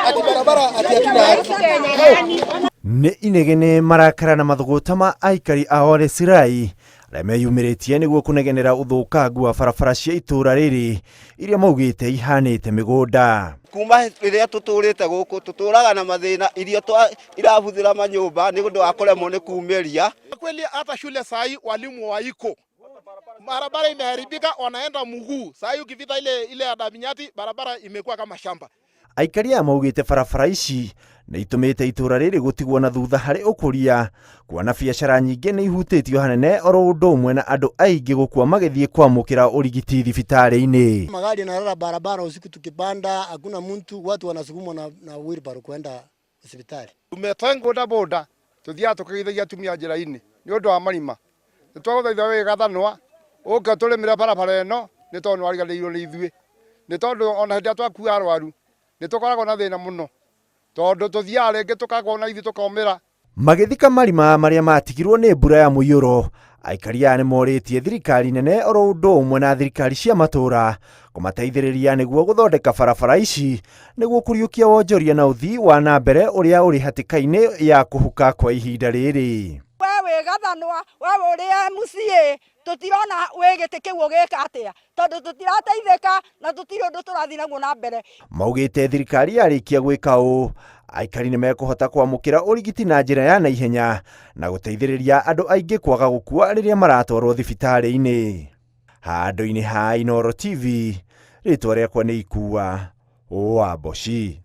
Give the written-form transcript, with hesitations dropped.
Ati barabara ati hatuna haki. Nĩ inegene marakara na mathũgũta ma aikari a Ole Sirai arĩa meyumĩrĩtie nĩguo kũnegenera ũthũkangu wa barabara cia itũũra rĩrĩ iria maugĩte ihanĩte mĩgũnda. Kuma rĩrĩa tũtũrĩte gũkũ tũtũraga na mathĩna, irio irabuthĩra manyũmba nĩ ũndũ wa kũremwo nĩ kumĩria. Kweli hata shule sahi walimu waiko, barabara imeharibika, wanaenda mguu. Sahi ukipita ile ile ya Daminyati, barabara imekuwa kama shamba. Aikari aya maugĩte barabara ici nĩ itũmĩte itũũra rĩrĩ gũtigwo na thutha harĩ ũkũria, kuona biacara nyingĩ nĩ ihutĩtio hanene oro ũndũ ũmwe na andũ aingĩ gũkua magĩthiĩ kwamũkĩra ũrigiti thibitarĩ-inĩ. Magari yanalala barabara usiku, tukipanda hakuna mtu, watu wanasukumwa na wheelbarrow kwenda hospitali. Tumetengwo boda boda tuthiaga tukigeithagia atumia njĩra-inĩ nĩ ũndũ wa marima. Nĩ twagũthaitha wĩ gathanwa ũke tũrĩmĩre barabara ĩno nĩ tondũ nĩ wariganĩirwo nĩ ithuĩ, nĩ tondũ ona hĩndĩ ĩrĩa twakua arwaru nĩ tũkoragwo na thĩna mũno tondũ tũthiaga rĩngĩ tũkagwa na ithuĩ tũkomĩra. Magĩthika marima marĩa matigirwo nĩ mbura ya mũiyũro, aikari aya nĩ morĩtie thirikari nene oro ũndũ ũmwe na thirikari cia matũũra kũmateithĩrĩria nĩguo gũthondeka barabara ici nĩguo kũriũkia wonjoria na ũthii wa na mbere ũrĩa ũrĩ hatĩka-inĩ ya kũhuka kwa ihinda rĩrĩ. We wĩ gathanwa, we ũrĩ MCA, tũtirona wĩ gĩtĩ kĩu ũgĩka atĩa, tondũ tũtirateithĩka na tũtirĩ ũndũ tũrathiĩ naguo na mbere. Maugĩte thirikari yarĩkia gwĩka ũũ, aikari nĩ mekũhota kwamũkĩra ũrigiti na njĩra ya naihenya na gũteithĩrĩria andũ aingĩ kwaga gũkua rĩrĩa maratwarwo thibitarĩ-inĩ. Handũ-inĩ ha Inooro TV, rĩtwa rĩakwa nĩ Ikua wa Mboci.